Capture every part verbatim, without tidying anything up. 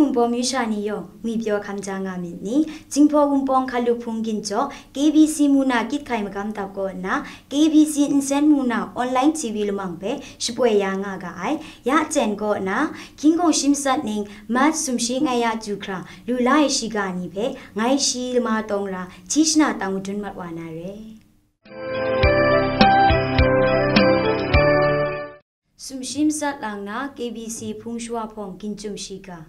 Wunpawng myu sha ni yawng ngwi pyaw hkam ja nga myit ni? Jinghpaw Wunpawng Hkalup Hpung Ginjaw K B C mu na kyit hkai magam dap kaw nna, K B C nsen mu na online T V lamang hpe shapoi ya nga ga ai. Ya chyen kaw nna, hkying hkawng shi matsat ning March sumshi ngai ya ju hkra lu la ai shiga ni hpe ngai shi lama tawng ra Tishna Tang Madun mat wa na re. Sumshi matsat lang na K B C Hpung Shawa Hpawng Ginchum Shiga.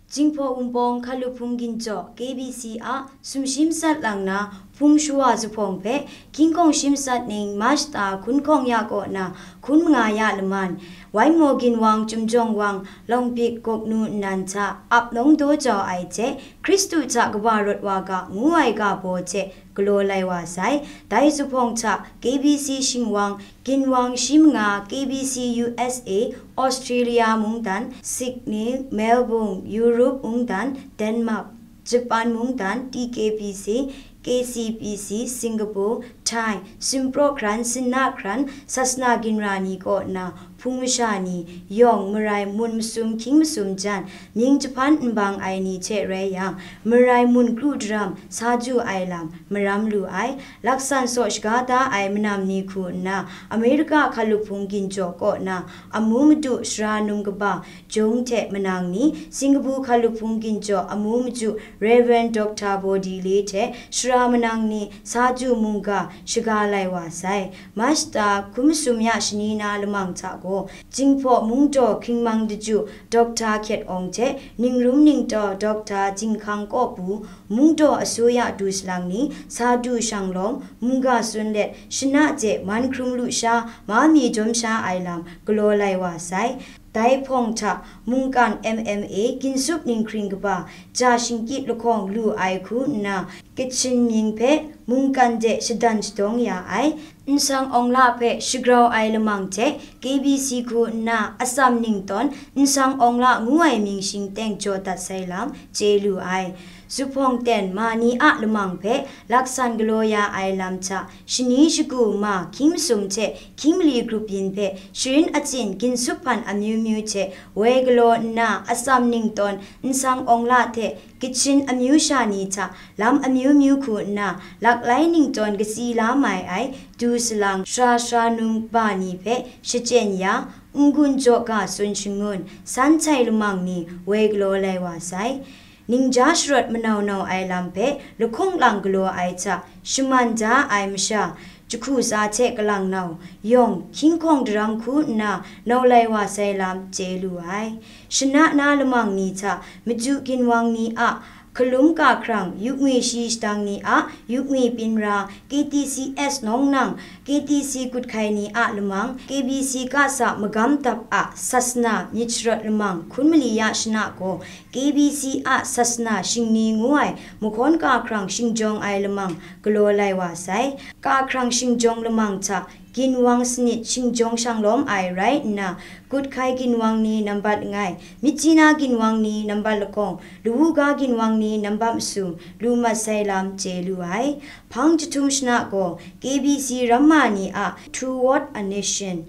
Jinghpaw Wunpawng Hkalup Hpung Ginjaw K B C a sumshi matsat lang na Hpung Shawa Zuphpawng hpe hkying hkawng shi matsat ning March ta hkun hkawng ya kaw nna hkun manga ya laman, Waimaw Ginwang Chyum Jawng Wang Lawng Pik Gawknu nnan hta ap nawng daw jau ai hte Hkristu hta kaba rawt wa ga ngu ai ga baw hte galaw lai wa sai. Dai zuphpawng hta K B C Shingwang, Ginwang shi manga K B C U S A, Australia mungdan, Sydney, Melbourne, Europe mungdan, Denmark, Japan mungdan, T K P C, K C P C, Singapore, Thai, Simpraw hkran, Sinna hkran, Sasana ginra ni kaw nna, hpung masha ni yawng marai mun masum hkying masum jan, mying jahpan n bang ai ni hte rai yang, marai mun kru daram sa ju ai lam maram lu ai. Laksan saw shaga da ai manam ni hku nna, Amerika Hkalup Hpung Ginjaw kaw nna, amu madu sara num kaba, jung hte manang ni, Singkabu Hkalup Hpung Ginjaw amu maju Rev. Doctor Bawdi Le hte sara manang ni sa ju mungga shaga lai wa sai. March ta hkun masum ya shani na lamang hta gaw, Jinghpaw Mungdaw Hkringmang Daju Doctor Hkyet Awng hte Ningrum Ningtaw Doctor Jinghkang Kawpu, Mungdaw Asuya Du Salang ni sa du shang lawm, mungga tsun let, shana je man hkrum lu sha, ma mi jawm sha ai lam galaw lai wa sai. Dai hpawng hta mungkan M M A ginsup ninghkring kaba ja shingkyit lahkawng lu ai hku nna, Kachin mying hpe mungkan de shadan shadawng ya ai, nsang awng la hpe shagrau ai lamang hte K B C hku nna atsam ningtawn nsang awng la ngu ai mying shingteng jaw dat sai lam chye lu ai. Zuphpawng ten ma ni a lamang hpe laksan galaw ya ai lam hta, shani shagu ma hkying masum hte hkying mali grup yin hpe sharin atsin ginsup hpan amyu myu hte woi galaw nna, atsam ningtawn nsang awng la hte Kachin amyu sha ni hta lam amyu myu hku nna, laklai ningtawn katsi la mai ai du salang sara sara num ba ni hpe shachyen ya, n-gun jaw ga tsun shangun, san htai lamang ni woi galaw lai wa sai. Ningja sharawt manau nau ai lam hpe lahkawng lang galaw ai hta shaman da ai masha, jahku tsa hte kalang nau, yawng, hkying hkawng daram hku nna nau lai wa sai lam chye lu ai. Shana na lamang ni hta maju ginwang ni a hkalum ka hkrang, yukngwi shi shadang ni a yukngwi pinra, K T C S nawng nang, K T C kut hkai ni a lamang, K B C kasa magam dap a sasana myit sharawt lamang hkun mali ya shana gaw, K B C a sasana shingni ngu ai mahkawn ka hkrang shingjawng ai lamang galaw lai wa sai. Ka hkrang shingjawng lamang hta ginwang sanit shingjawng shang lawm ai rai nna, kut hkai ginwang ni nambat langai, myitkyina ginwang ni nambat lahkawng, lawu ga ginwang ni nambat masum lu mat sai lam chye lu ai. Hpang jahtum shana gaw K B C ramma ni a Toward a Nation,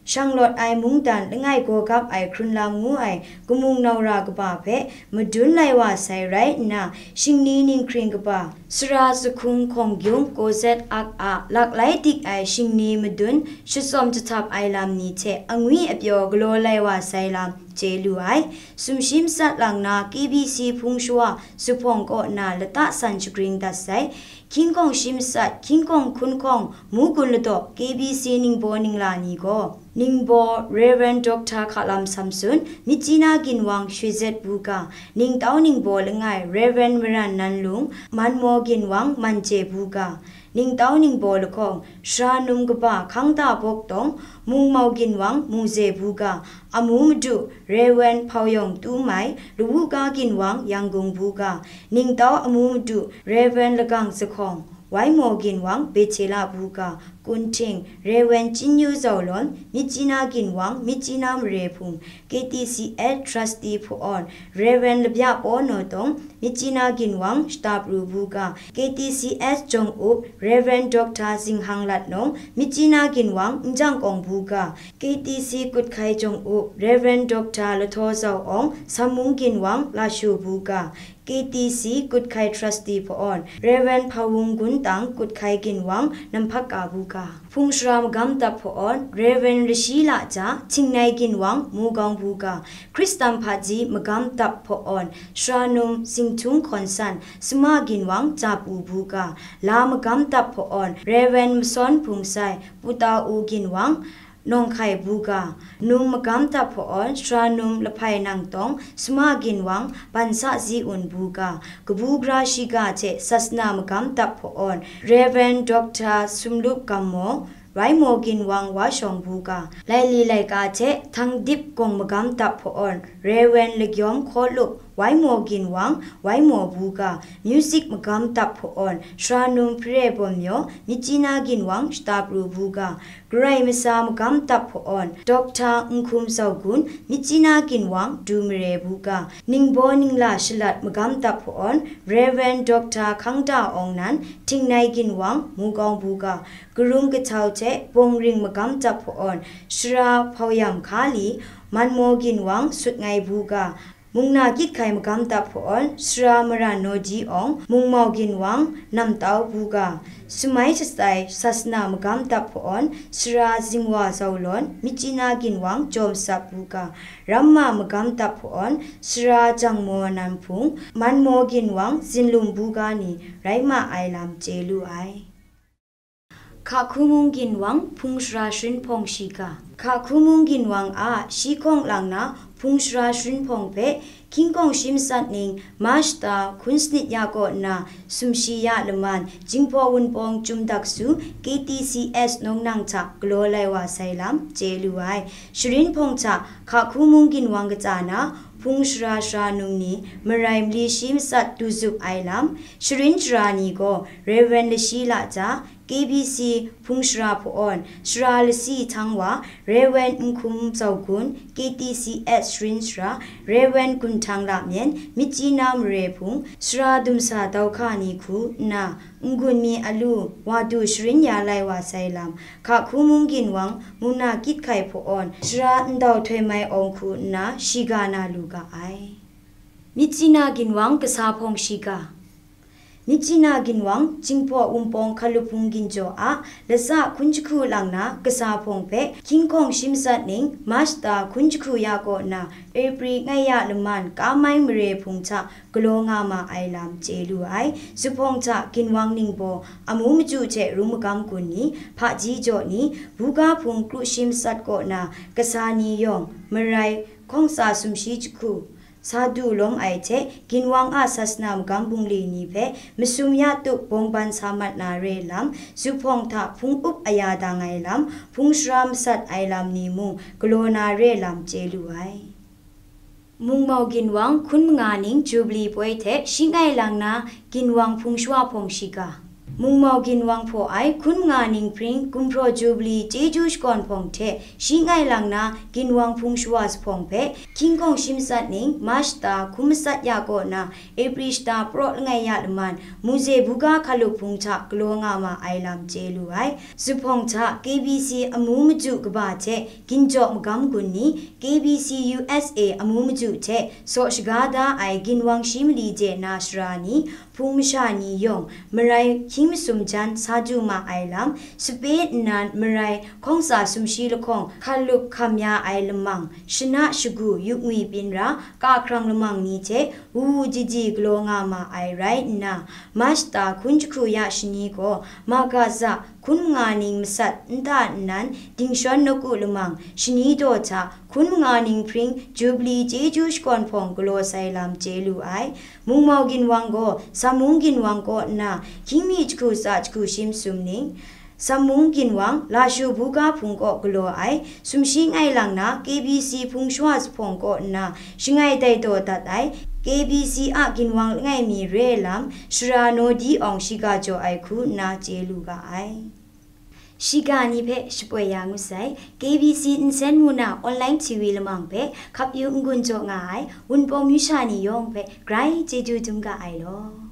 shanglawt ai mungdan langai gaw gap ai hkrun lam ngu ai kamung nau ra kaba hpe madun lai wa sai rai nna, shingni ninghkring kaba, sara sahkung hkawng gyung, kawzet ak a laklai dik ai shingni madun shatsawm jahtap ai lam ni hte angwi apyaw galaw lai wa sai lam chye lu ai. Sumshi matsat lang na K B C Hpung Shawa Zuphpawng kaw nna lata san shagring dat sai. Hkying hkawng shi matsat, hkying hkawng hkun hkawng, mu gun ladaw K B C ningbaw ningla ni gaw, ningbaw Rev. Doctor Hkalam Samson, myitkyina ginwang Shwi Zet Buga, ningtau ningbaw langai Rev. Maran Nanlung, manmaw ginwang Manje Buga, ningtau ningbaw lahkawng, sara num kaba Hkangda Bawk Tawng, mungmau ginwang Mungze Buga, amu madu Rev. Hpauyawng Tu Mai, lawu ga ginwang Yanggung Buga, ningtau amu madu Rev. Lagang Zahkawng, waimaw ginwang Bethela Buga, Kunting, Rev. Chinyu Zaulon, Myitkyina Ginwang, Myitkyina Mare Hpung, K T C S Trustee Hpawn, Rev. Labya Paw Naw Tawng, Myitkyina Ginwang, Shata Pru Buga, K T C S Jawng Up, Rev. Doctor Zinghang Latnawng, Myitkyina Ginwang, Njang Kawng Buga, K T C Kut Hkai Jawng Up, Rev. Doctor Lathaw Zau Awng, Sammung Ginwang, Lashu Buga, K T C Kut Hkai Trustee Hpawn, Rev. Hpawung Guntang, Kut Hkai Ginwang, Namhpak Ka Buga. Hpung Sara Magam Dap Hpawn, Rev. Lashi Laja, Htingnai Ginwang, Mugawng Buga. Hkristan Hpaji Magam Dap Hpawn, Saranum Singthung Hkawn San, Sama Ginwang, Japu Buga. La Magam Dap Hpawn, Rev. Masawn Hpung Sai, Puta U Ginwang, Nawng Hkai Buga. Num Magam Dap Hpawn, Saranum Lahpai Nang Tawng, Sama Ginwang, Bansa Zi Un Buga. Kabu Gara Shiga hte Sasana Magam Dap Hpawn, Rev. Doctor Sumlup Gammaw, Waimaw Ginwang, Wa Shawng Buga. Laili Laika hte Htangdip Gawng Magam Dap Hpawn, Rev. Lagyawm Hkawlup, Waimaw Ginwang, Waimaw Buga. Music Magam Dap Hpawn, Saranum Hpare Bawm Myaw, Myitkyina Ginwang, Shata Pru Buga. Karai Masa Magam Dap Hpawn, Doctor Nhkum Zaugun, Myitkyina Ginwang, Du Mare Buga. Ningbaw Ningla Shalat Magam Dap Hpawn, Rev. Doctor Hkangda Awng Nan, Htingnai Ginwang, Mugawng Buga. Karum Kahtau hte Bawng Ring Magam Dap Hpawn, Sara Hpauyam Hkali, Manmaw Ginwang, Sutngai Buga. Mungna Kyit Hkai Magam Dap Hpawn, Sara Maran Naw Di Awng, Mungmau Ginwang, Namtau Buga. Sumai Shatsai Sasana Magam Dap Hpawn, Sara Zingwa Zaulon, Myitkyina Ginwang, Jawm Sap Buga. Ramma Magam Dap Hpawn, Sara Jangmaw Nan Hpung, Manmaw Ginwang, Zinlum Buga ni rai ma ai lam chye lu ai. Hkahkumung Ginwang Hpung Sara Sharin Hpawng Shiga. Hkahkumung Ginwang a shi hkawng lang na Hpung Sara Sharin Hpawng hpe Hkying Kawng Shi Matsat ning March shata hkun sanit ya kaw nna, sumshi ya laman, Jinghpaw Wunpawng Chyum Daksu, K T C S Nawng Nang hta galaw lai wa sai lam chye lu ai. Sharin Hpawng hta Hkahkumung Ginwang katsa na Hpung Sara Saranum ni marai mali shi matsat du zup ai lam, sharin sara ni gaw Rev. Lashi Laja, K B C Hpung Sara Hpawn, Sara Lasi Htangwa, Rev. Nhkum Zaugun, K T C S Sharin Sara, Rev. Gunhtang Lamyen, Myitkyina Mare Hpung, Sara Dumsa Dauhka ni hku nna, N-gun mi alu, wa du sharin ya lai wa sai lam, Hkahkumung Ginwang, Mungna Kyit Hkai Hpawn, Sara Ndau Htoi Mai Awng hku nna shiga na lu ga ai. Myitkyina Ginwang Kasa Hpawng Shiga. Myitkyina Ginwang, Jinghpaw Wunpawng Hkalup Hpung Ginjaw a, latsa hkun jahku lang na Kasa Hpawng hpe Hkying Kawng Shi Matsat ning March shata hkun jahku ya kaw nna, April ngai ya laman Kamai Mare Hpung hta galaw nga ma ai lam chye lu ai. Zuphpawng hta Ginwang Ningbaw, amu maju hte rum magam gun ni, hpaji jaw ni, buga hpung kru shi matsat kaw na kasa ni yawng, marai, hkawng tsa sumshi jahku, sa du lawm ai hte, Ginwang a sasana magam bungli ni hpe masum ya tup bawngban sa mat na re lam, zuphpawng hta hpung up aya dang ai lam, hpung sara matsat ai lam ni mung galaw na re lam chye lu ai. Mungmau Ginwang hkun manga ning Jubli poi hte shi ngai lang na Ginwang Hpung Shawa Hpawng Shiga. Mungmau Ginwang hpaw ai hkun manga ning hpring Gumhpraw Jubli chyeju shakawn hpawng hte shi ngai lang na Ginwang Hpung Shawa Zuphpawng hpe Hkying Kawng Shi Matsat ning March shata hkun matsat ya kaw na April shata praw langai ya laman, Muze buga hkalup hpung hta galaw nga ma ai lam chye lu ai. Zuphpawng hta K B C amu maju kaba hte ginjaw magam gun ni, K B C U S A amu maju hte saw shaga da ai Ginwang Shi Mali de na sara ni, hpung masha ni yawng, marai hkying masum jan sa du ma ai lam, sape nnan marai hkawng tsa sumshi lahkawng hkalup hkam ya ai lamang, shana shagu yukngwi byin ra, kahkrang lamang ni hte wu wu di di galaw nga ma ai rai nna, March shata hkun jahku ya shani gaw, Magaza hkun manga ning matsat nta nnan, Dingshawn Nawku lamang, shani daw hta hkun manga ning hpring Jubli chyeju shakawn hpawng galaw sai lam chye lu ai. Mungmau Ginwang gaw Sammung Ginwang kaw nna, hkying mi jahku tsa jahku shi masum ning, Sammung Ginwang, Lashu buga hpung kaw galaw ai, sumshi ngai lang na K B C Hpung Shawa Zuphpawng kaw nna, shangai dai daw dat ai, K B C a Ginwang langai mi re lam, Sara Naw Di Awng shiga jaw ai hku nna chye lu ga ai. Shiga ni hpe shapoi ya ngut sai, K B C nsen mu na online T V lamang hpe hkap yu n-gun jaw nga ai Wunpawng myu sha ni yawng hpe grai chyeju dum ga ai law.